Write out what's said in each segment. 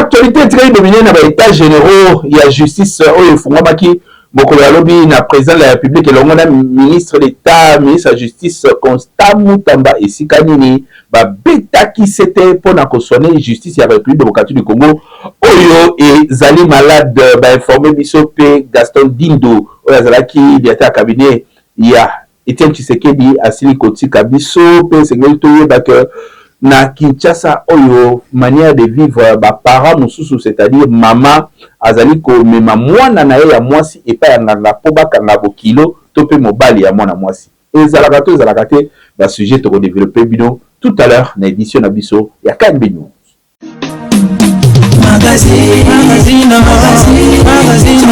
Actualité etikali domine na ba états généraux ya justice oyo efungwamaki mokolo ya lobi na président de la République elongo na ministre d'État, ministre ya justice Constant Mutamba. Esika nini babetaki sete mpona kosoigner justice ya République démocratique du Congo oyo ezali malade? Bainformer biso mpe Gaston Dindo, oyo azalaki directeur ya cabinet ya Etienne Tshisekedi, asili kotika biso. Mpe esengeli toyeba ke na Kinshasa oyo, manière de vivre, baparent mosusu, c'est-à-dire mama azali komema mwana na ye ya mwasi epai ya nganga mpo bakanga bokilo to mpe mobali ya mwana mwasi. Ezalaka to ezalaka te? Basujet tokodévelopper bino tout à l'heure na édition na biso ya KNB News. Magazine, magazine, magazine.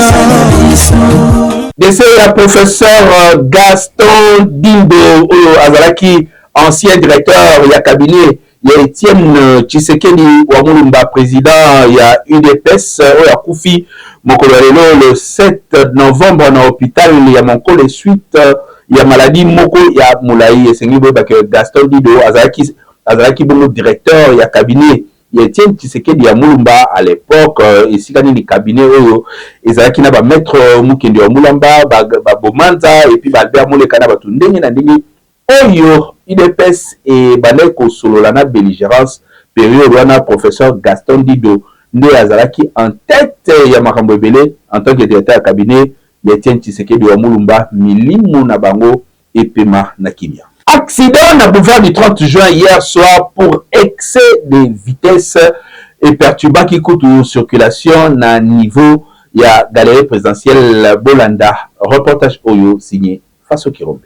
Décès ya professeur Gaston Dindo, oyo azalaki ancien directeur ya cabinet ya Etienne Tshisekedi wa Mulumba, président ya UDPS, oyo akufi mokolo ya lelo le 7 novembre na hôpital ya Monkole suite ya maladie moko ya molai. Esengeli boyeba ke Gaston Dindo azalaki bongo directeur ya cabinet ya Etienne Tshisekedi ya Mulumba à l'époque, esika nini cabinet oyo ezalaki na bamaître Mokende wa Mulamba, babomanza et puis baAlbert Moleka na bato ndenge na ndenge oyo UDPS ebandaki kosolola na belligérance. Période wana, professeur Gaston Dido nde azalaki en tête ya makambo ebele en tant que directeur ya cabinet ya Etienne Tshisekedi wa Mulumba. Milimo na bango epema na kimia. Accident na boulevard du 30 juin hier soir pour excès de vitesse eperturbaki kutu circulation na niveau ya galerie présidentielle. Bolanda reportage oyo signé Faso Kirombe.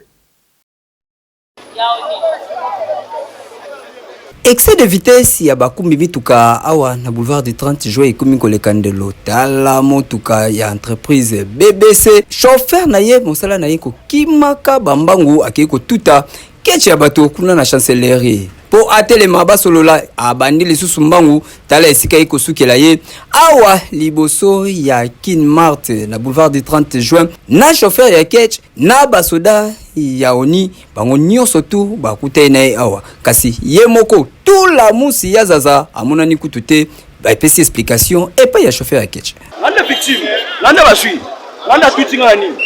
Excès de vitesse ya bakumbi mituka awa na boulevard du 30 juin ekomi koleka ndelo. Tala motuka ya entreprise BBC, chauffeur na ye, mosala na ye kokimaka bambangu, akei kotuta ketch ya bato kuna na Chancellerie. Mpo atelema basolola, abandi lisusu mbangu. Tala esika ye kosukela ye awa liboso ya Kin Mart na boulevard du 30 juin, na chauffeur ya ketch na basoda ya oni, bango nyonso tu bakutani na ye awa. Kasi ye moko tula musi ya zaza amonani kutu te. Bapesi explication epai ya chauffeur ya ketch. Nga nde victime, nga nde bazwi, nga nde atuti nga na nini,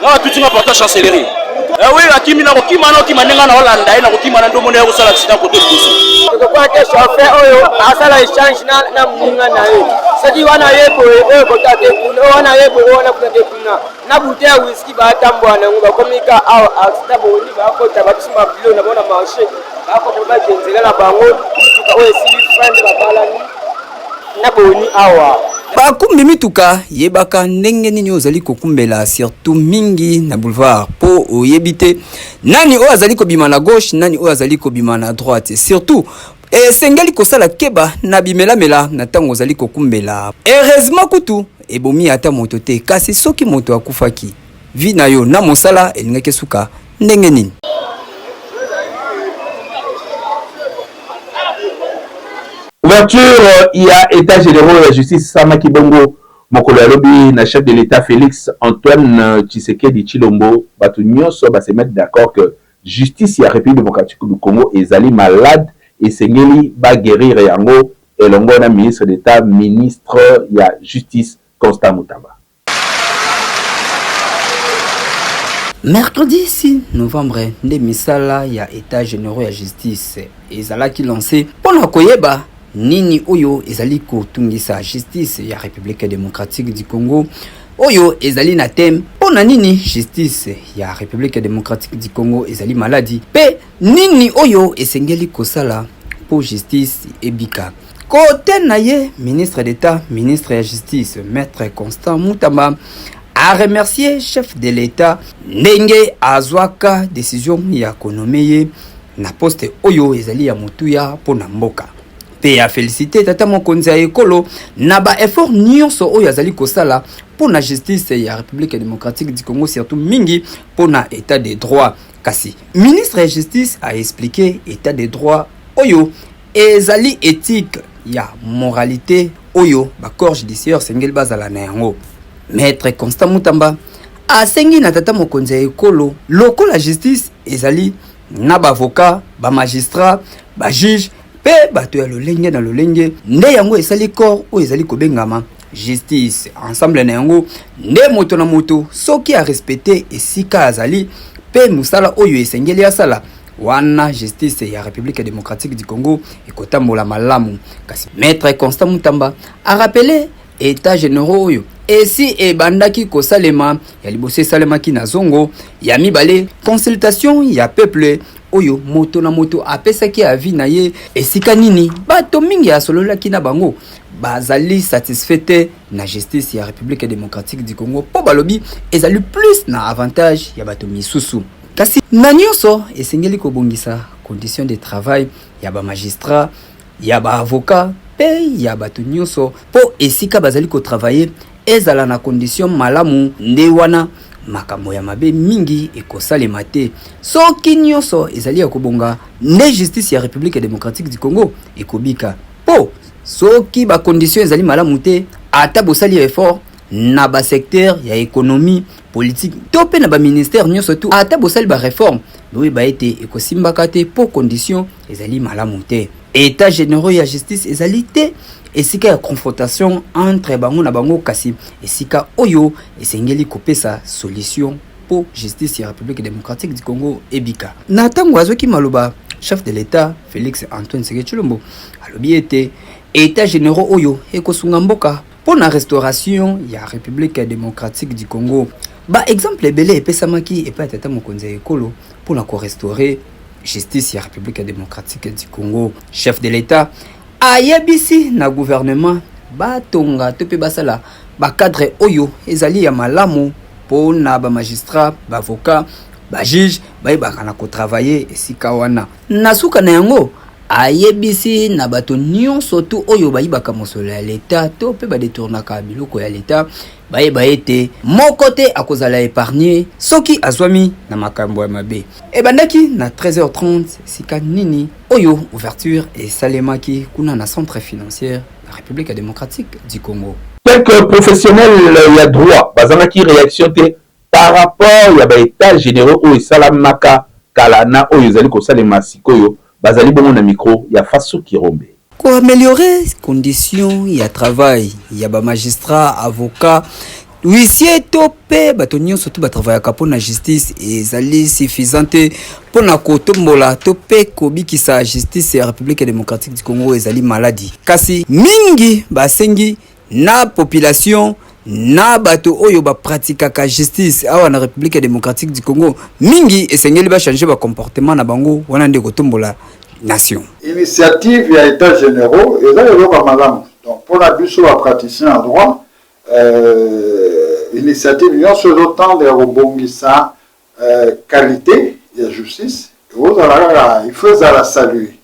nga batuti nga porte Chancellerie. Oui, akimi na kokima na okima ndenge na olanda ye na kokima na ndomona ye kosala accident kote liboso. Tokokwake chauffeur oyo asala échange na moninga na ye. Soki wana ye boye, oyo kota te kuna, oyo wana ye boye, oyo wana kuna te kuna, na bouteille ya whisky batambola nango, bakomi ka awa accident. Boni bakota babiso mabilo na bango na marché, bakota bake nzela na bango, mituka oyo esili frein nde babalani na boni awa. Bakumbi mituka, yebaka ndenge nini ozali kokumbela, surtout mingi na boulevard, mpo oyebi te nani oyo azali kobima na gauche, nani oyo azali kobima na droite. Surtout esengeli kosala keba na bimelamela na ntango ozali kokumbela. Heureusement kutu ebomi ata moto te, kasi soki moto akufaki, vie na yo na mosala elingaki esuka ndenge nini? Ouverture ya état généraux ya justice esalamaki bongo mokolo ya lobi na chef de l'État Félix Antoine Tshisekedi Tshilombo. Bato nyonso base mettre d'accord que justice ya République démocratique du Congo ezali malade, esengeli baguérir yango elongo na ministre d'État, ministre ya justice Constant Mutamba. Mercredi 6 novembre nde misala ya état généraux ya justice ezalaki lancé mpona koyeba nini oyo ezali kotungisa justice ya République démocratique du Congo, oyo ezali na thème: mpona nini justice ya République démocratique du Congo ezali malade, mpe nini oyo esengeli kosala mpo justice ebika. Kote na ye, ministre d'État, ministre ya justice, maître Constant Mutamba, a remercié chef de l'État ndenge azwaka décision ya konommer ye na poste oyo ezali ya motuya mpo na mboka, mpe afélicité tata mokonzi ya ekolo na baeffort nyonso oyo azali kosala mpo na justice ya République démocratique du Congo, surtout mingi mpo na état de droit. Kasi ministre ya justice aexpliquer état de droit oyo ezali éthique ya moralité oyo bacorps judiciaire esengeli bazala na yango. Maître Constant Mutamba asengi na tata mokonzi ya ekolo, lokola justice ezali na baavocat, bamagistrat, bajuge mpe bato ya lolenge na lolenge nde yango esali corps oyo ezali kobengama justice. Ensemble na yango nde moto na moto soki arespecte esika azali mpe mosala oyo esengeli asala, wana justice ya République démocratique du Congo ekotambola malamu. Kasi Maître Constant Mutamba arappeler état généraux oyo esi ebandaki kosalema. Ya liboso esalemaki na Zongo, ya mibale consultation ya peuple oyo moto na moto apesaki avis na ye. Esika nini bato mingi asololaki na bango bazali satisfait te na justice ya République démocratique du Congo, mpo balobi ezali plus na avantage ya bato misusu. Kasi na nyonso esengeli kobongisa condition de travail ya bamagistrat, ya baavocat mpe ya bato nyonso, mpo esika bazali kotravailler ezala na condition malamu. Nde wana makambo ya mabe mingi ekosalema te. Soki nyonso ezali ya kobonga, nde justice ya République démocratique du Congo ekobika, mpo soki bacondition ezali malamu te, ata bosali effort na basecteur ya économie politique to mpe na baministère nyonso tu, ata bosali baréforme, boyeba ete ekosimbaka te, mpo condition ezali malamu te. État généraux ya justice ezali te esika ya confrontation entre bango na bango, kasi esika oyo esengeli kopesa solution mpo justice ya République démocratique du Congo ebika. Na ntango azwaki maloba, chef de l'État Félix Antoine Tshisekedi Tshilombo alobi ete état généraux oyo ekosunga mboka mpo na restauration ya République démocratique du Congo. Baexemple ebele epesamaki epai ya tata mokonzi ya ekolo mpona korestaurer justice ya République démocratique du Congo. Chef de l'État ayebisi na gouvernement batonga to mpe basala bacadre oyo ezali ya malamu mpo na bamagistrat, baavocat, bajuge bayebaka na kotravailler esika wana. Na suka na yango, ayebisi na bato nyonso tu oyo bayibaka mosolo ya leta to mpe badetournaka biloko ya leta, bayeba ete moko te akozala épargne soki azwami na makambo ya mabe. Ebandaki na 13h30, esika nini oyo ouverture esalemaki kuna na centre financière ya République démocratique du Congo. Quelques professionnels ya droit bazangaki réaction te par rapport ya baétat généraux oyo esalamaka kala na oyo ezali kosalema sikoyo. Bazali bongo na micro ya Faso Kirombe. Koaméliorer condition ya travail ya bamagistrat, avocat, huissier to mpe bato nyonso to batravaillaka mpo na justice ezali suffisant te mpo na kotombola to mpe kobikisa justice ya République démocratique du Congo. Ezali maladi. Kasi mingi basengi na population na bato oyo bapratikaka justice awa na République démocratique du Congo, mingi esengeli bachange bacomportement na bango, wana nde kotombola nation. Initiative ya état généraux eza eloko ya malamu. Donc mpona biso bapraticien ya droit, initiative nyonso ezotendre ya kobongisa qualité ya justice ekozala kaka, il faut ezala saluer,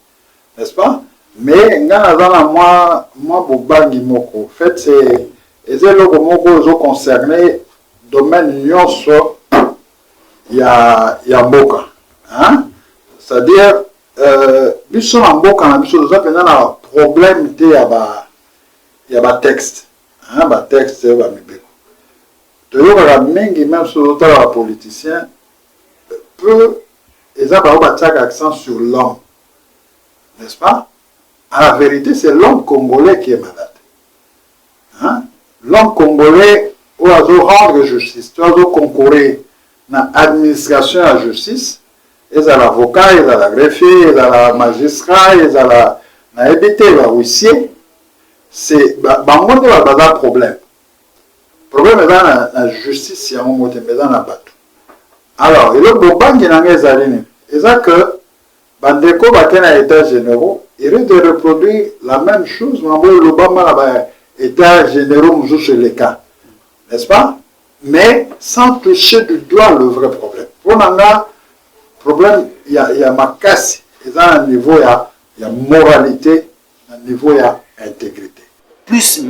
n'est-ce pas? Mais nga naza na mwa bobangi moko. Fait, c'est eza eloko moko ezoconcerne domaine nyonso ya mboka, hein? C'est-à-dire biso na mboka na biso toza mpenza na problème te ya batexte, hein? Batexte, bamibeko toyokaka mingi, même so ozotala bapoliticien peu, eza bango batiaka accent sur l'homme, n'est-ce pas? À la vérité, c'est l'homme congolais qui est malade, hein? L'homme congolais oyo azo rendre justice to azo concourir na administration ya justice, ezala avocat, ezala greffier, ezala magistrat, ezala nayebi te, bahuissier, c'est bango nde baza problème. Problème eza na justice yango mo te, mais eza na bato. Alors eloko bobangi na ngai ezali nini? Eza que bandeko bake na état généraux, il risque de reproduire la même chose. Mambo elobama na baétat généraux mosusu eleka, n'est-ce pas, mais sans toucher du doigt le vrai problème. Mpo na nga, problème ya makasi eza na niveau ya moralité, na niveau ya intégrité. Plus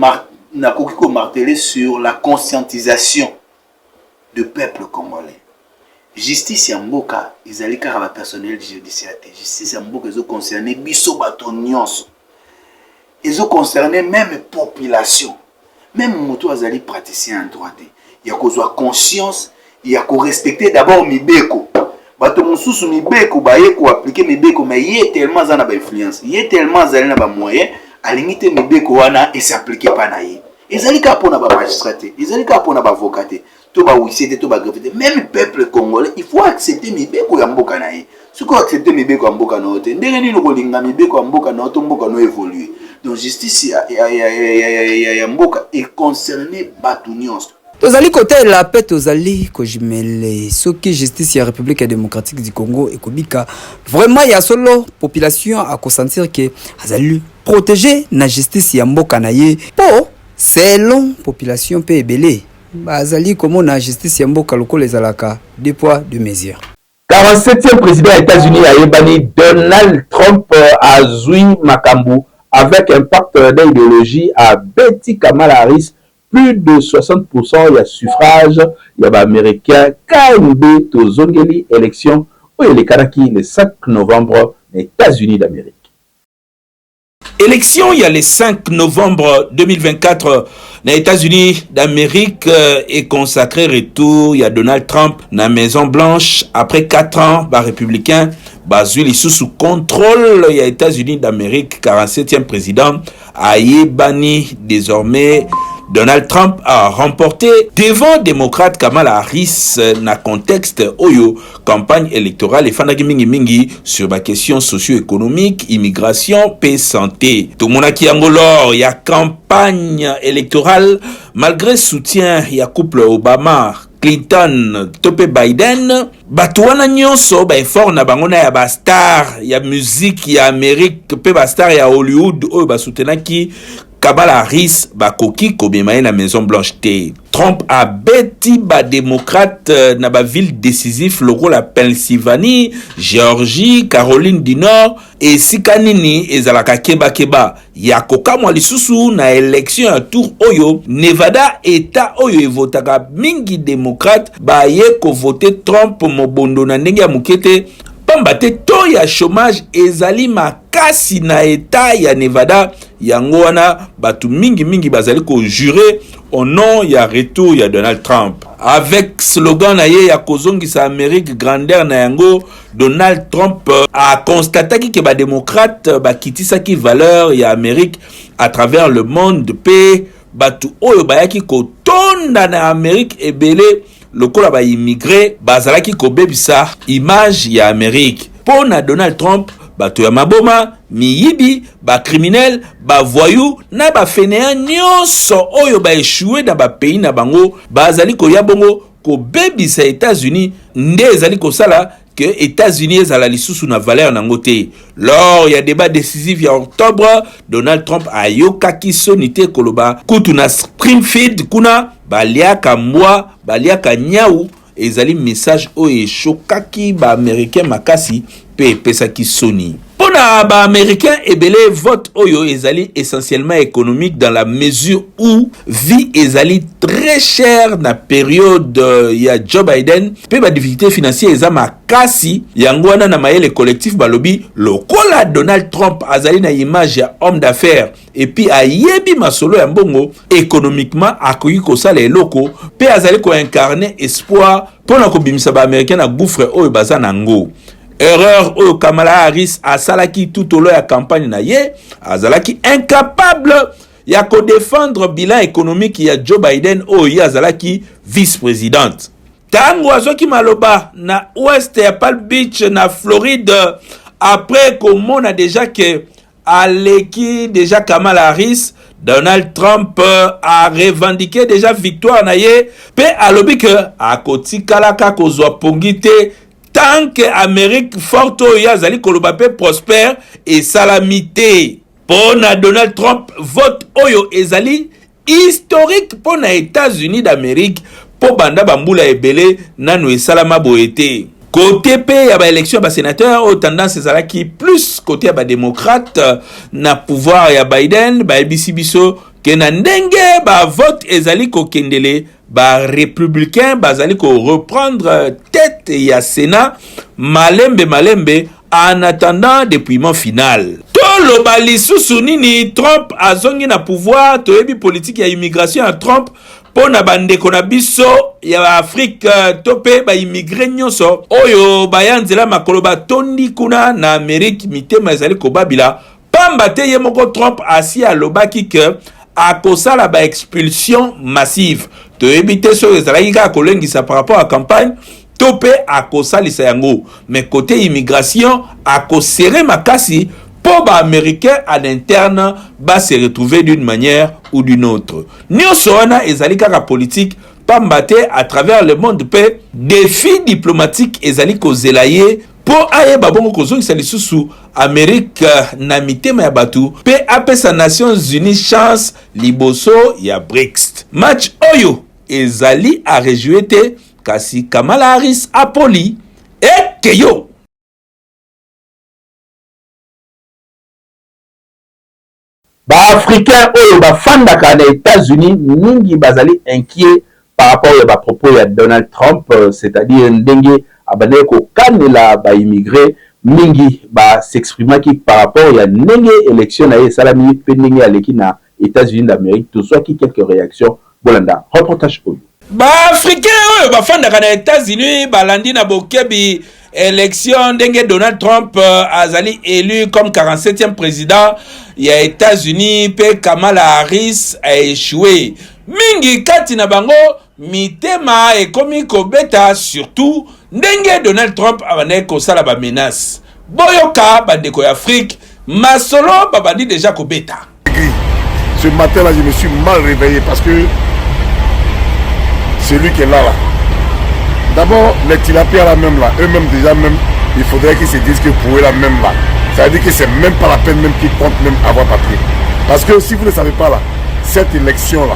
nakoki komarteler sur la conscientisation de peuple congolais. Justice ya mboka ezali kaka bapersonnel judiciaire te. Justice ya mboka ezoconcerne biso bato nyonso, ezoconcerne même population, même moto azali praticien en droit te, ya kozwa conscience ya korespecte d'abord mibeko. Bato mosusu mibeko baye ko appliquer mibeko mais ye tellement aza na ba influence, ye tellement azali na ba moyens, alingi te mibeko wana e s'appliquer pa na ye. Ezali kaka pona ba magistrats te, ezali kaka pona ba avocats te, to ba huissiers te, to ba greffiers te, meme peuple congolais il faut accepter mibeko ya mboka na ye. Soki o accepter mibeko ya mboka na yo te, ndenge nini okolinga mibeko ya mboka na yo to mboka na yo evoluer? Donc justice ya, ya, ya, ya, ya, ya, ya mboka e concerner bato nyonso. Tozali kotalela mpe tozali kojimele soki justice ya Republique democratique du Congo ekobika vraiment ya solo, population akosentir ke azali protege na justice ya mboka na ye, mpo selon population mpe ebele bazali komona justice ya mboka lokola ezalaka deux poids deux mesures. 47e président ya États-Unis ayebani Donald Trump azwi makambo avec impact d'idéologie, abeti Kamala Harris plus de 60% ya suffrage ya baaméricain. KMB tozongeli élection oyo elekanaki le 5 novembre na États-Unis d'Amérique. Élection ya le 5 novembre 2024 na États-Unis d'Amérique est consacré retour ya Donald Trump na Maison Blanche après 4 ans. Ba républicain bazwi lisusu contrôle ya États-Unis d'Amérique. 47e président ayebani désormais. Donald Trump a remporté devant démocrate Kamala Harris na contexte oyo campagne électorale efandaki mingimingi sur baquestion socio-économique, immigration pe santé. Tomonaki yango lors ya campagne électorale, malgré soutien ya couple Obama, Clinton to mpe Biden, bato wana nyonso baeffort na bango na ya bastar ya musique ya Amérique mpe bastar ya Hollywood oyo basoutenaki Kamala Harris bakoki komema ye na Maison Blanche te. Trump abeti badémocrate na baville décisif lokola Pennsylvanie, Géorgie, Caroline du Nord, esika nini ezalaka kebakeba ya kokamwa. Lisusu na élection ya tour oyo, Nevada, État oyo evotaka mingi démocrate, baye kovote Trump mobondo na ndenge ya moke te, pamba te taux ya chômage ezali makasi na État ya Nevada. Yango wana bato mingimingi bazali kojurer au nom ya retour ya Donald Trump avec slogan na ye ya kozongisa Amérique grandeur na yango. Donald Trump aconstataki ke badémocrate bakitisaki valeur ya Amérique à travers le monde, mpe bato oyo bayaki kotonda na Amérique ebele lokola baimmigré bazalaki kobebisa image ya Amérique. Mpo na Donald Trump, bato ya maboma, miyibi, bacriminel, bavoyou na bafainéant nyonso oyo baéchoué na bapays na bango bazali koya bongo kobebisa États-Unis, nde ezali kosala ke États-Unis ezala lisusu na valeur nango te. Lors ya débat décisif ya octobre, Donald Trump ayokaki soni te koloba kutu na Springfield kuna baliaka mbwa, baliaka nyau. Ezali message oyo eshokaki baaméricain makasi mpe epesaki soni mpo na baaméricain ebele. Vote oyo ezali essentiellement économique, dans la mesure où vie ezali très chère na période ya Joe Biden mpe badifficulté financière eza makasi. Yango wana na mayele collectif balobi lokola Donald Trump azali na image ya homme d'affaires et puis ayebi masolo ya mbongo, économiquement akoki kosala eloko mpe azali koincarner espoir mpo na kobimisa baaméricain na gouffre oyo baza nango. Erreur oyo Kamala Harris asalaki tout au long ya campagne na ye, azalaki incapable ya kodéfendre bilan économique ya Joe Biden oyo ye azalaki vice-présidente. Ntango azwaki maloba na ouest ya Palm Beach na Floride, après komona déjà ke aleki déjà Kamala Harris, Donald Trump a revendiqué déjà victoire na ye mpe alobi ke akotikalaka kozwa pongi te tant que Amérique forte oyo ye azali koloba mpe prospère esalami te. Mpo na Donald Trump, vote oyo ezali historique mpo na États-Unis d'Amérique, mpo banda bambula ebele nanu esalama boye te. Côté mpe ya baélection ya basénateur oyo tendance ezalaki plus côté ya badémocrate na pouvoir ya Biden, bayebisi biso ke na ndenge bavote ezali kokendele, barépublicain bazali koreprendre tête ya Sénat malembe malembe en attendant dépouillement final. Toloba lisusu nini? Trump azongi na pouvoir. Toyebi politike ya immigration ya Trump mpo na bandeko na biso ya Afrique to mpe baimmigre nyonso oyo baya nzela makolo batondi kuna na Amerique. Mitema ezali kobabila pamba te ye moko Trump asi alobaki ke akosala ba expulsion massive. Toyebi te soki ezalaki kaka kolengisa par rapport à campagne to mpe akosalisa yango, mais côté immigration akosere makasi mpo baaméricain à l'interne ba se retrouver d'une manière ou d'une autre. Nyonso wana ezali kaka politique, pamba te à travers le monde mpe défi diplomatique ezali kozela ye mpo ayeba bongo kozongisa lisusu Amerique na mitema ya bato mpe apesa Nations Unies chance liboso ya BRICS. Match oyo ezali a rejouer te, kasi Kamala Harris apoli ekeyo. Ba-Africains oyo bafandaka na Etats-Unis mingi bazali inquiets par rapport ya ba propos ya Donald Trump, c'est-à-dire ndenge abandaki kokanela ba immigres. Mingi ba s'exprimaki par rapport ya ndenge election na ye esalami mpe ndenge aleki na Etats-Unis d'Amérique. Tozwaki quelques réactions, bolanda reportage oyo. Baafricain oyo bafandaka na États-Unis balandi na bokebi élection, ndenge Donald Trump azali élu comme 47e président ya États-Unis mpe Kamala Harris a échoué. Mingi kati na bango mitema ekomi kobeta, surtout ndenge Donald Trump abandaki kosala bamenace. Boyoka bandeko ya Afrique, masolo babandi deja kobeta. Ce matin-là, je me suis mal réveillé parce que celui qui est là, là. D'abord, les tilapias là même là, eux-mêmes déjà même, il faudrait qu'ils se disent que pour eux là même là, ça veut dire que c'est même pas la peine même qu'ils comptent même avoir papier. Parce que si vous ne savez pas là, cette élection là,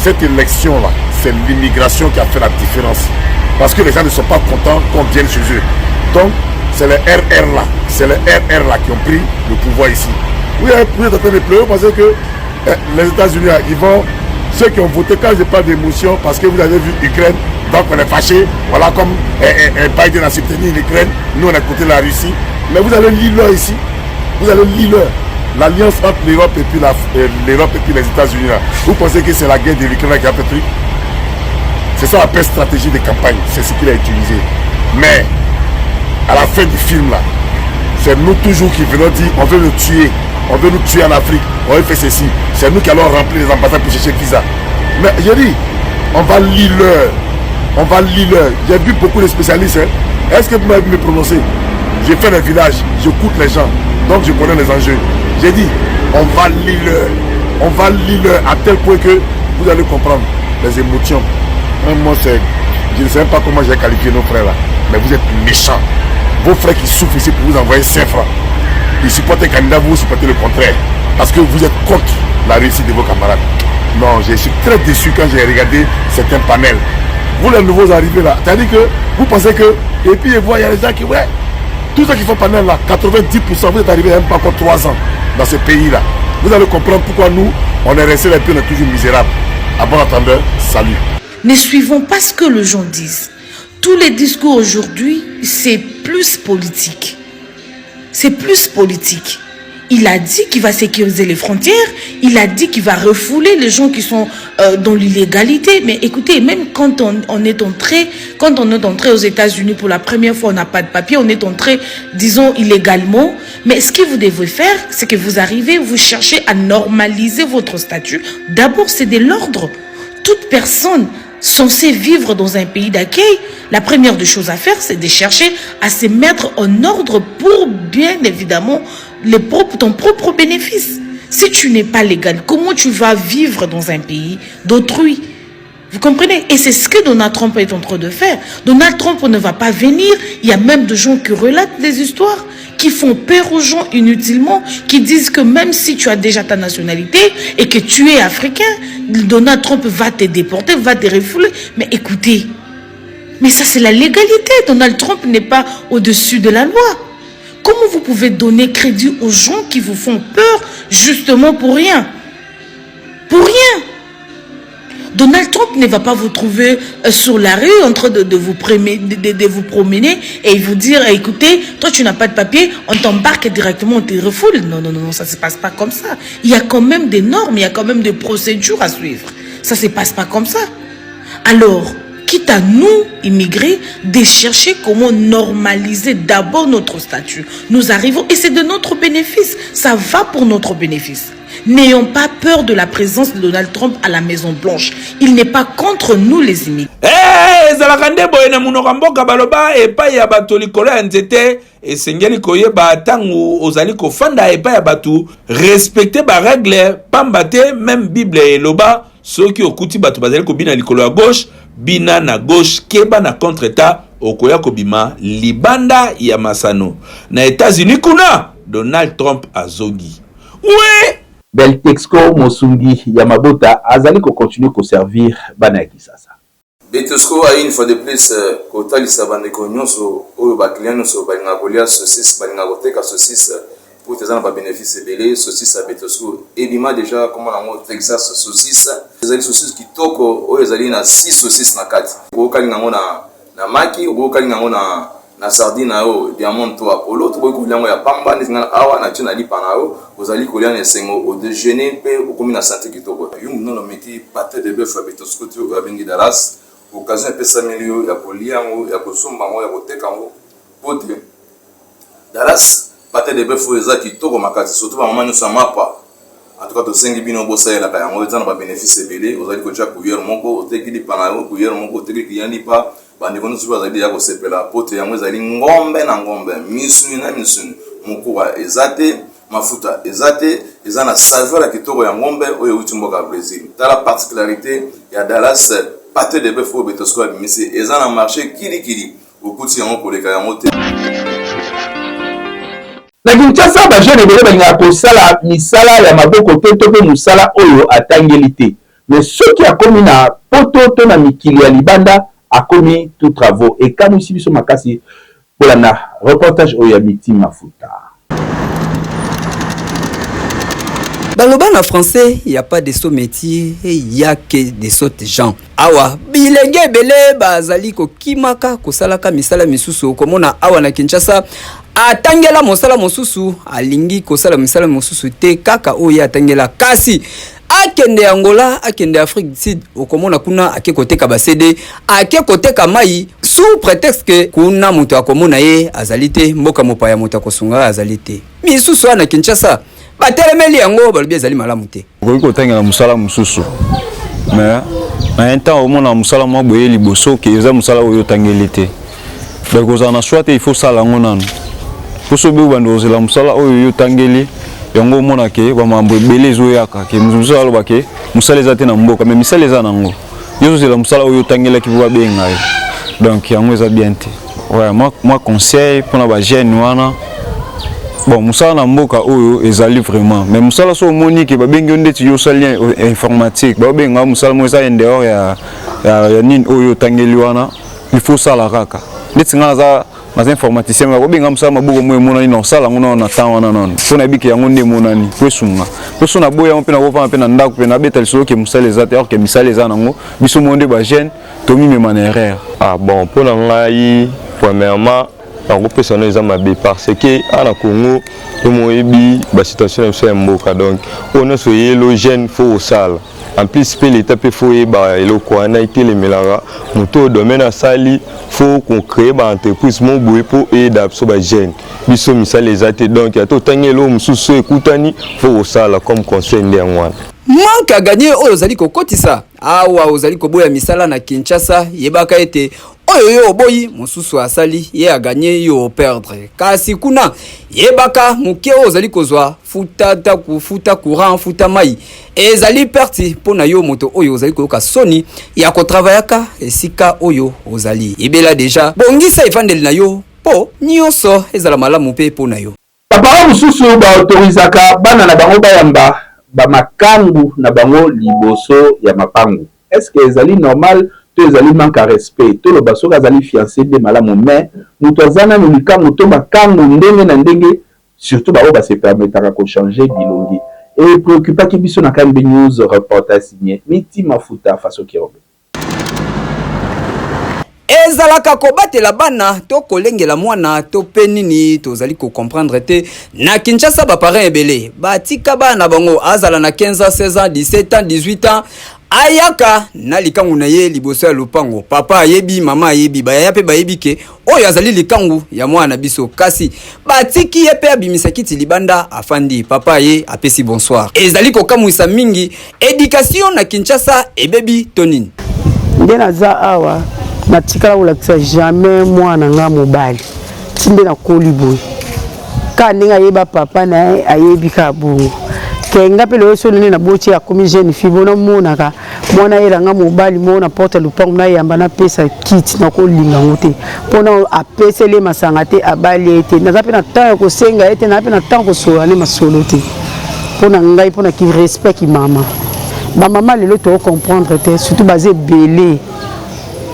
cette élection là, c'est l'immigration qui a fait la différence. Parce que les gens ne sont pas contents qu'on vienne chez eux. Donc, c'est les RR là, c'est les RR là qui ont pris le pouvoir ici. Oui, vous êtes en train de pleurer parce que les États-Unis, ils vont, ceux qui ont voté, quand je parle d'émotion, parce que vous avez vu Ukraine, donc on est fâché. Voilà comme Biden a soutenu l'Ukraine, nous on a côté la Russie. Mais vous allez lire l'heure ici, vous allez lire l'heure. L'alliance entre l'Europe et puis l'Europe et puis les États-Unis là. Vous pensez que c'est la guerre de l'Ukraine qui a fait truc? C'est ça la stratégie de campagne, c'est ce qu'il a utilisé. Mais à la fin du film là, c'est nous toujours qui venons dire on veut nous tuer, on veut nous tuer en Afrique, on veut faire ceci. C'est nous qui allons remplir les ambassades pour chercher visa. Mais j'ai dit, on va lire l'heure. On va lire l'heure. J'ai vu beaucoup de spécialistes. Hein. Est-ce que vous m'avez me prononcer? J'ai fait les villages, j'écoute les gens, donc je connais les enjeux. J'ai dit, on va lire l'heure. On va lire l'heure à tel point que vous allez comprendre les émotions. Moi, c'est, je ne sais même pas comment j'ai qualifié nos frères là, mais vous êtes méchants. Vos frères qui souffrent ici pour vous envoyer 5 francs, ils supportent un candidat, vous supportez le contraire. Parce que vous êtes contre la réussite de vos camarades. Non, je suis très déçu quand j'ai regardé certains panels. Vous les nouveaux arrivés là, c'est-à-dire que vous pensez que, et puis il y a des gens qui, ouais, tous ceux qui font panel là, 90%, vous êtes arrivés même pas encore 3 ans dans ce pays-là. Vous allez comprendre pourquoi nous, on est resté là et puis on est toujours misérables. À bon entendeur, salut. Ne suivons pas ce que les gens disent. Tous les discours aujourd'hui, c'est plus politique. C'est plus politique. Il a dit qu'il va sécuriser les frontières. Il a dit qu'il va refouler les gens qui sont dans l'illégalité. Mais écoutez, même quand on est entré, quand on est entré aux États-Unis pour la première fois, on n'a pas de papier, on est entré, disons, illégalement. Mais ce que vous devez faire, c'est que vous arrivez, vous cherchez à normaliser votre statut. D'abord, c'est de l'ordre. Toute personne censée vivre dans un pays d'accueil, la première des choses à faire, c'est de chercher à se mettre en ordre pour, bien évidemment, ton propre bénéfice. Si tu n'es pas légal, comment tu vas vivre dans un pays d'autrui? Vous comprenez? Et c'est ce que Donald Trump est en train de faire. Donald Trump ne va pas venir. Il y a même des gens qui relatent des histoires, qui font peur aux gens inutilement, qui disent que même si tu as déjà ta nationalité et que tu es africain, Donald Trump va te déporter, va te refouler. Mais écoutez, mais ça c'est la légalité. Donald Trump n'est pas au-dessus de la loi. Comment vous pouvez donner crédit aux gens qui vous font peur justement pour rien? Pour rien. Donald Trump ne va pas vous trouver euh, sur la rue en train de, de, vous, de, de vous promener et vous dire, écoutez, toi tu n'as pas de papier, on t'embarque directement, on te refoule. Non, non, non, non, ça ne se passe pas comme ça. Il y a quand même des normes, il y a quand même des procédures à suivre. Ça ne se passe pas comme ça. Alors, quitte à nous, immigrés, de chercher comment normaliser d'abord notre statut. Nous arrivons et c'est de notre bénéfice. Ça va pour notre bénéfice. N'ayons pas peur de la présence de Donald Trump à la Maison Blanche. Il n'est pas contre nous les immigrés. Hey, ezalaka nde boye na monoko ya mboka baloba epai ya bato likolo ya nzete esengeli koyeba ntango ozali kofanda epai ya bato respecte barègle pamba te meme bible eloba Soki okuti bato bazali kobina likolo ya gauche, bina na gauche, keba na contretemps, okoya kobima libanda ya masano. Na Etats-Unis kuna, Donald Trump azongi. We! Beltexco mosungi ya mabota azali ko continuer ko servir bana ya Kisasa. Betosco aye une fois de plus kotalisa ba ndeko nionso oyo ba clients nionso balingaka kolia saucisse, balingaka koteka saucisse po ete eza na ba benefices ebele. Saucisse ya Betosco ebima dejà, kombo na yango Texas saucisse. Ezali saucisse kitoko oyo ezali na 6 saucisses na kati. Okoki kokalinga yango na maki, okoki kokalinga yango na na sardine na yo Diamond to Apollo, to okoki kolia yango ya pamba ndeti nga awa natie na lipa na yo, ozali kolia na esengo, o dejeuner mpe okomi na sante kitoko. Yo moto nanu omeki pate de boeuf ya Betosco te oyo abengi Dallas, occasion epesameli yo ya kolia yango, ya kosomba yango, ya koteka yango mpo te Dallas pate de boeuf oyo eza kitoko makasi surtout ba mama nionso ya mapa. En tout cas tosengi bino bosalelaka yango, eza na ba benefices ebele. Ozali kotia cuillère moko oteki lipa na yo, cuillère moko oteki client lipa, bandeko nyonso bazali deja kosepela po te yango ezali ngombe na ngombe, misuni na misuni, mokuwa eza te, mafuta eza te, eza na saveur ya kitoko ya ngombe oyo euti mboka ya Bresil. Tala particularite ya Dallas pate de boeuf oyo Betosco abimisi, eza na marche kilikili, okuti yango koleka yango te. Na Kinshasa, ba jeunes ebele balingaka kosala misala ya maboko te to mpe mosala oyo atangeli te. Mais soki akomi na poto to na mikili ya libanda, akomi tout travaux. Ekamwisi biso makasi. Bolanda reportage oyo ya Miti Mafuta. Baloba na français ya pas de sot metier ya que de sottes gens. Awa bilenge ebele bazali kokimaka kosalaka misala misusu. Okomona awa na Kinshasa atangela mosala mosusu, alingi kosala misala mosusu te kaka oyo ye atangela, kasi akende Angola, akende Afrique du Sud, okomona kuna ake koteka ba CD, ake koteka mai sous prétexte que kuna moto akomona ye azali te, mboka mopaya moto akosunga azali te. Misusu wana Kinshasa batelemeli yango, balobi ezali malamu te. Okoki kotangela mosala mosusu mais na un temps omona mosala mwa boye liboso ke eza mosala oyo otangeli te, donc kozala na choix te, il faut osala yango nanu mpo soki obanda kozela mosala oyo yo otangeli yango, omona ke bamambo ebele ezoyaka ke mosusu aloba ke mosala eza te na mboka, mais misala eza nango, yo ozozela mosala oyo otangelaki mpo babenga yo, donc yango eza bien te. Ouais, moi, moi conseil mpona bajeune wana, bon, mosala na mboka oyo ezali vraiment, mais mosala so omoni ke babengi yo ndeti yo osali informatique, baobenga mosala moko eza en dehors ya nini oyo otangeli wana, il faut osala kaka. Ndeti ngai naza informaticien, bakobenga mosala maboko mo emonani na osala yango nano na temps wana nano mpo nayebi ke yango nde emonani mpo esunga mpo so naboyi yango mpe nakofanda mpe na ndako mpe nabeta lisolo ke mosala eza te, or ke misala eza nango. Biso moko nde bajeune tomimema na erreur. Ah bon, mpo na ngai, premièrement nakopesa no eza mabe parce que awa na Congo yo moyebi basituation na biso ya mboka, donc oyo nyonso eyelo jeune faut kosala. En plus mpe leta mpe faut oyeba eloko wana etelemelaka moto oyo domaine asali, faut kocréer baentreprise mo boye mpo eyeda biso bajeune. Biso misala eza te, donc ata otangi eloko mosusu oyo ekutani, faut kosala. Comme conseil nde yango wana. Manque à gagner oyo ozali kokotisa awa, ozali koboya misala na Kinshasa, yebaka ete oyo yo oboyi, mosusu asali, ye aganye, yo operdre. Kasi kuna yebaka moke oyo ozali kozwa, futa ndako, futa courant, futa mai, ezali perte mpo na yo moto oyo ozali koyoka soni ya kotravayaka esika oyo ozali. Yebela deja, bongisa evandeli na yo mpo nyonso ezala malamu mpe mpo na yo. Ba parents mosusu ba autorisaka bana na bango bayamba ba makangu na bango liboso ya mapangu. Est ce que ezali normal to ezali manque ya respect? Toloba soki azali fiance nde malamu mais mutu aza nanu likangu to makangu ndenge na ndenge surtout ba oyo ba se permettaka ko changer bilongi. E preoccupaki biso na KMB News, reportage signé Miti Mafuta Faso Kirobe. Ezalaka kobatela bana to kolengela mwana to pe nini tozali ko comprendre te na Kinshasa ba parents ebele batika bana na bango azala na 15 ans 16 ans 17 ans 18 ans ayaka na likangu na ye liboso ya lopango papa ayebi mama ayebi bayaya pe bayebi ke oyo azali likangu ya mwana na biso kasi batiki ye pe abimisa kiti libanda afandi papa ye apesi bonsoir ezali kokamwisa mingi education na Kinshasa ebebi to nini nde naza awa natikala kolakisa jamais mwana nga mobali ti nde nakoli boye kaka ndenge ayeba papa na ye ayebi kaka bongo ke nga mpe lelo so nde naboti akomi jeune fille bo namonaka mwana ayela nga mobali moko na porte ya lopango nayamba napesa kiti nakolinga yango te mpona apeseli ye masanga te abali ye te naza mpe na temps ya kosenga ye te naza mpe na temps kosolola ne masolo te mpo na ngai mpo na ki respect ki mama bamama lelo toko comprendre te surtout baza ebele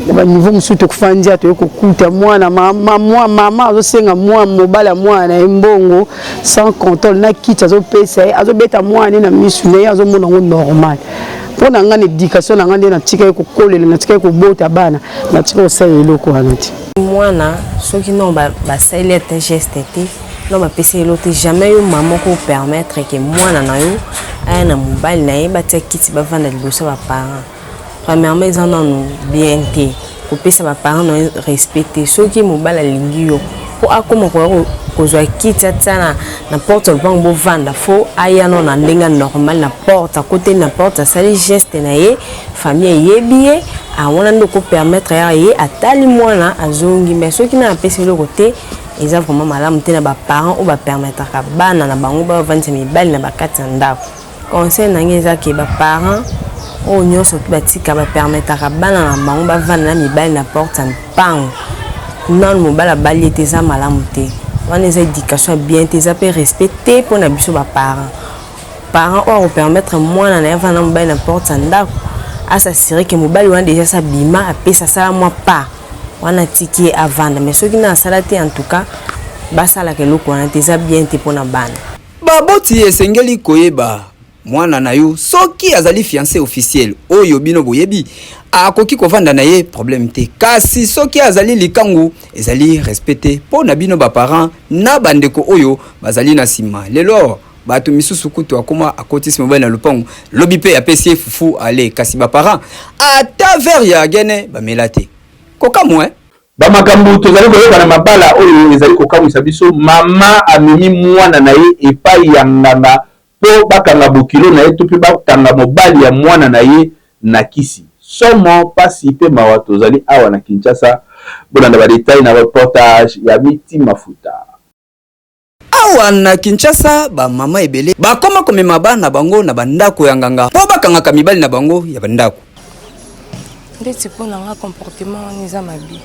na baniveau mosusu tokofandi ya toye kokuta mwana mama azosenga mwana mobali ya mwana na ye mbongo sans contrôle na kiti azopesa ye azobeta mwana ye na misu na ye azomona yango normal mpo na ngai na éducation na ngai nde natikaki kokolela natikaki kobota bana natikaki kosala eloko wana te mwana soki non basaleli ata geste te non bapesi eloko te jamais yo mama oko permettre ke mwana na yo aya na mobali na ye batia kiti bavanda liboso ya baparent premièrement eza nanu bien te kopesa ba parents na yo respect te soki mobali alingi yo mpo akoma koya kozwa kiti atia na, na porte ya lopango bovanda fo aya no na ndenge normal na porte akoteli na porte asali geste na ye famille eyebi ye awana nde okopermettre ya ye atali mwana azongi mais soki na apesi eloko te eza vraiment malamu te na baparent oyo bapermettraka bana na bango bavandisa mibali na bakati ya ndako Conseil na ngai eza ke ba parents oyo nyonso tu batika ba permettaka bana na bango bavanda na mibali na porte ya mpango nanu mobali abali ye te eza malamu te wana eza education ya bien te eza mpe respect te mpo na biso ba parents parent oyo akopermettre mwana na ye avanda na mobali na porte ya ndako asasire ke mobali wana deja sa bima apesa asala mwa pas wana atiki ye avanda mais soki na asala te en tout cas basalaka eloko wana te eza bien te mpo na bana Baboti esengeli koyeba mwana na yo soki azali fiance officiel oyo bino boyebi akoki kovanda na ye problème te kasi soki azali likangu ezali respect te mpo na bino ba parents na bandeko oyo bazali na nsima lelo bato misusu kutu akoma akotisi mobali na lopango lobi mpe apesi ye fufu ale kasi ba parents ata verre ya gene bamela te kokamwa eh? Ba makambo tozali koyoka na mabala oyo ezali kokamwisa biso, mama amemi mwana na ye epayi ya nganga po bakanga bokilo na ye to pe bakanga mobali ya mwana na ye na kisi. Somo, pasi pe mawa tozali awa na Kinshasa. Bolanda ba details na reportage ya Miti Mafuta. Awa na Kinshasa ba mama ebele bakoma komema bana bango na ba ndako ya nganga po bakangaka mibali na bango ya ba ndako. Ndeti mpo na nga comportement wana eza mabe,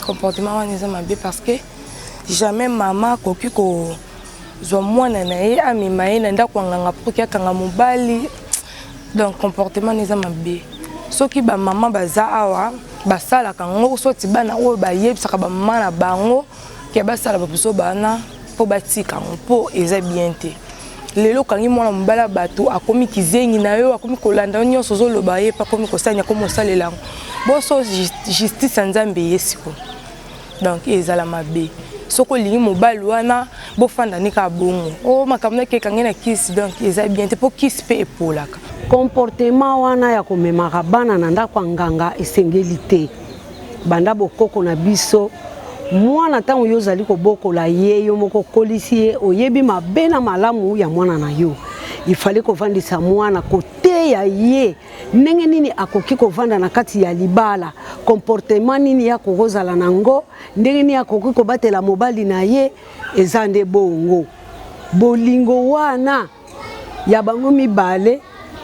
comportement wana eza mabe parce que jamais mama akoki kozwa mwana na ye amema ye na ndako ya nganga pour que akanga mobali donc comportement wana eza mabe. Soki ba mama baza awa basalaka yango soit bana oyo bayebisaka ba mama na bango ke basala ba buzoba wana mpo batika yango mpo eza bien te lelo okangi mwana mobali ya bato akomi kizengi na yo akomi kolanda yo nyonso ozoloba ye mpe akomi kosani akomi kosalela yango boso justice ya nzambe eye sikoyo donc ezala mabe soki olingi mobali wana bofanda nde kaka bongo o oh, makambo nakekange na kisi donc eza bien te mpo kisi mpe epolaka comportement wana ya komemaka bana na ndako ya nganga esengeli te Banda bokoko na biso, mwana ntango yo ozali kobokola ye, yo moko okolisi ye, oyebi mabe na malamu ya mwana na yo. Il fallait kovandisa mwana, koteya ye ndenge nini akoki kovanda na kati ya libala, comportement nini ye akoki kozala na ngo, ndenge nini akoki kobatela mobali na ye. Eza nde bongo bolingo wana ya bango mibale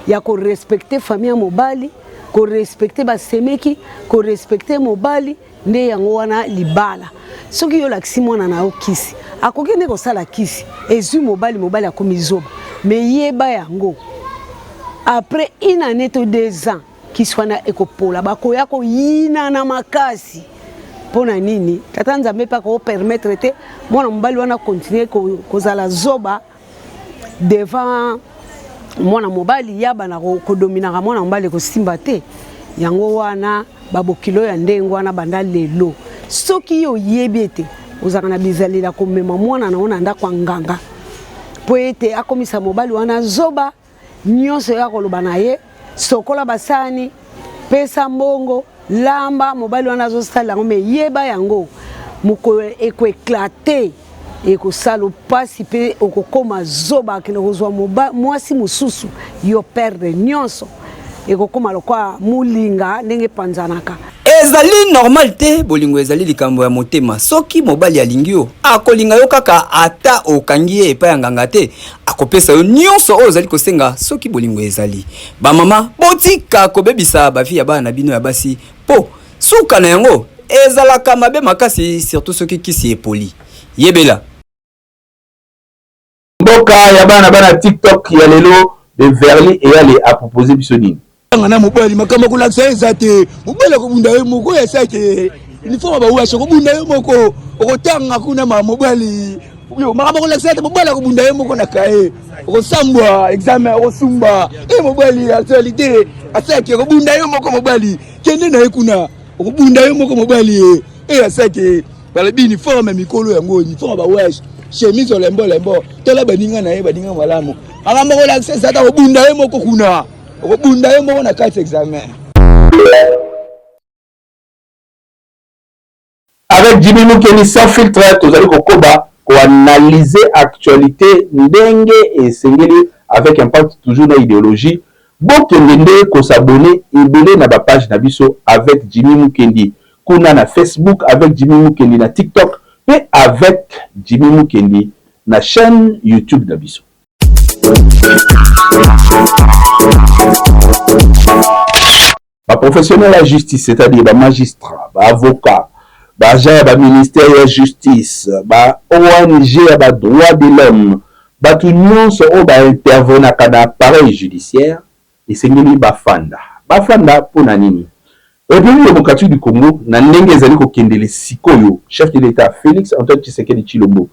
ya ko respecter famille ya mobali, ko respecter ba semeki, ko respecter mobali nde yango wana libala. Soki yo olakisi mwana na yo kisi, akoki nde kosala kisi ezwi mobali, mobali akomi zoba, mais yeba yango après une année to deux ans kisi wana ekopola, bakoya koyinana makasi. Mpo na nini? Tata Nzambe mpe ako permettre te mwana mobali wana continue kozala zoba devant Mwana mobali ya bana kodominaka mwana mobali ekosimba te. Yango wana babokilo ya ndenge wana banda lelo, soki yo oyebi ete ozalaka na bizaleli ya komema mwana na yo na ndako ya nganga mpo ete akomisa mobali wana zoba, nyonso ya koloba na ye, sokola basani, pesa mbongo, lamba, mobali wana azosala yango, me yeba yango mokolo ekoeklate, ekosala mpasi mpe okokoma zoba, akende kozwa mwasi mosusu, yo perdre nyonso, ekokoma lokola molinga ndenge epanzanaka. Ezali normal te, bolingo ezali likambo ya motema. Soki mobali alingi yo, akolinga yo kaka ata okangi ye epai ya nganga te, akopesa yo nyonso oyo ozali kosenga soki bolingo ezali. Bamama, botika kobebisa bavi ya bana na bino ya basi po suka na yango ezalaka mabe makasi, surtout soki kisi epoli. Yebela. Mboka ya bana bana TikTok ya lelo Beverly Eyale a propose biso nini? Nga na mobali makambo kolakisa ye eza te. Mobali akobunda ye moko ya sake uniforme bawasha okobunda ye moko, okotanga kuna ma mobali yo makambo kolakisa te. Mobali akobunda ye moko na kaye, okosambwa examen, okosumba e mobali actualité asaki okobunda ye moko. Mobali kende na ye kuna, okobunda ye moko mobali ye e asaki balobi uniforme mikolo yango uniforme bawesh chemise olembo lembo tala baninga na ye baninga malamu makambo kolakisa eza ta kobunda ye moko kuna, okobunda ye moko na kati examen. Avec Jimmy Mukeni sans filtre, tozali kokoba koanalyser actualité ndenge esengeli avec impact toujours na idéologie. Bokende nde kosabone ebele na bapage na biso avec Jimmy Mukendi kuna na Facebook, avec Jimmy Mukendi na TikTok mpe avec Jimmy Mukendi na chaîne YouTube na biso. Baprofessionnel ya justice, c'est-à-dire bamagistrat, baavocat, baagent ya baministère ya justice, ba ONG ya badroit de l'homme, bato nyonso oyo baintervenaka na appareil judiciaire, esengeli bafanda. Bafanda mpo na nini? République démocratique du Congo na ndenge ezali kokendele sikoyo, chef de l'État Félix Antoine Tshisekedi Tshilombo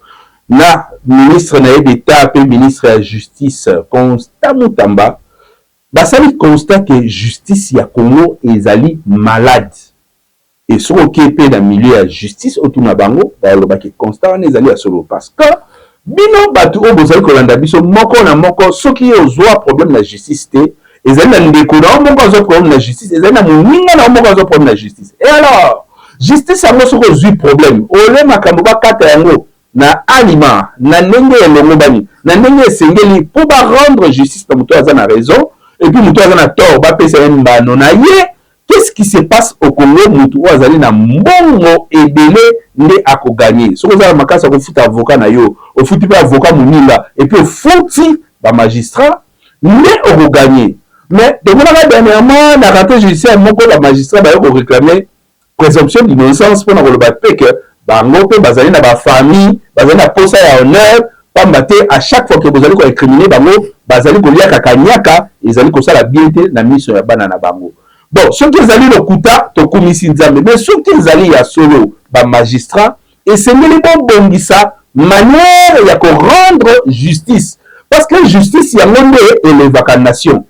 na ministre na ye d'État mpe ministre ya justice Constant Mutamba basali constat ke justice ya Congo ezali malade. Et soki oke mpe na milieu ya justice otuna bango, balobaki constat wana ezali ya solo, parce que bino bato oyo bozali kolanda biso moko na moko, soki yo ozwa problème na justice te, ezali na ndeko na yo moko azwa problème na justice, ezali na moninga na yo moko azwa problème na justice. Et alors justice yango, soki ozwi problème ole makambo bakata yango na alima na ndenge elongobani, na ndenge esengeli mpo barendre justice na moto aza na raison et puis moto aza na tort bapesa ye mbano na ye. Qu'est-ce qui se passe au Congo? Motu oyo azali na mbongo ebele nde akoganye. Soki oza na makasi ya kofuta avocat na yo, ofuti mpe avocat moninga et puis ofuti bamagistrat, nde okoganye. Mais tomonaka dernièrement na rentrée judiciaire moko, bamagistrat baye koréclame présomption d'innocence mpona koloba mpe ke bango mpe bazali na bafamille, bazali na posa ya honneur, pamba te à chaque fois ke bozali koincrimine bango, bazali koliaka kanyaka, ezali kosala bien te na miso ya bana na bango. Bon, soki ezali lokuta, tokumisi Nzambe, mais soki ezali ya solo, bamagistrat esengeli bobongisa manière ya korendre justice, parce que justice yango nde elevaka nation.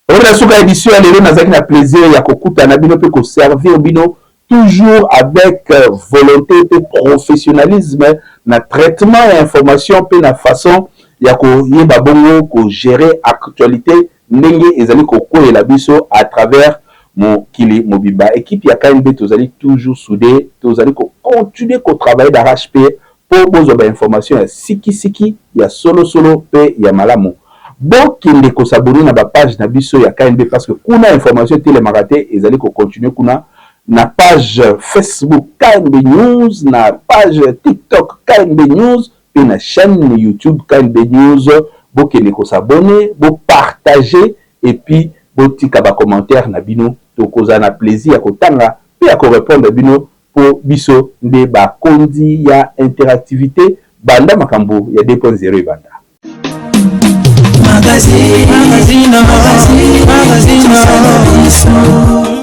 Oyo na suka édition ya lelo, nazalaki na plaisir ya kokutana bino mpe koservir bino toujours avec volonté mpe professionnalisme na traitement ya information mpe na façon ya koyeba bongo kogérer actualité ndenge ezali kokweyela biso à travers mokili mobimba. Équipe ya KNB tozali toujours soudé, tozali kocontinue kotravailler d'arrache-pied mpo bozwa bainformation ya sikisiki, ya solosolo mpe ya malamu. Bokende kosabone na bapage na biso ya KNB, parce que kuna information etelemaka te, ezali kocontinue kuna na page Facebook KNB News, na page TikTok KNB News mpe na chaîne YouTube KNB News. Bokende kosabone, bopartage et puis botika bacommentaire na bino, tokozala na plaisir ya kotanga mpe ya korépondre bino, mpo biso nde bakonzi ya interactivité banda makambo ya 2.0 ebanda. Magazine, magazine, magazine, magazine.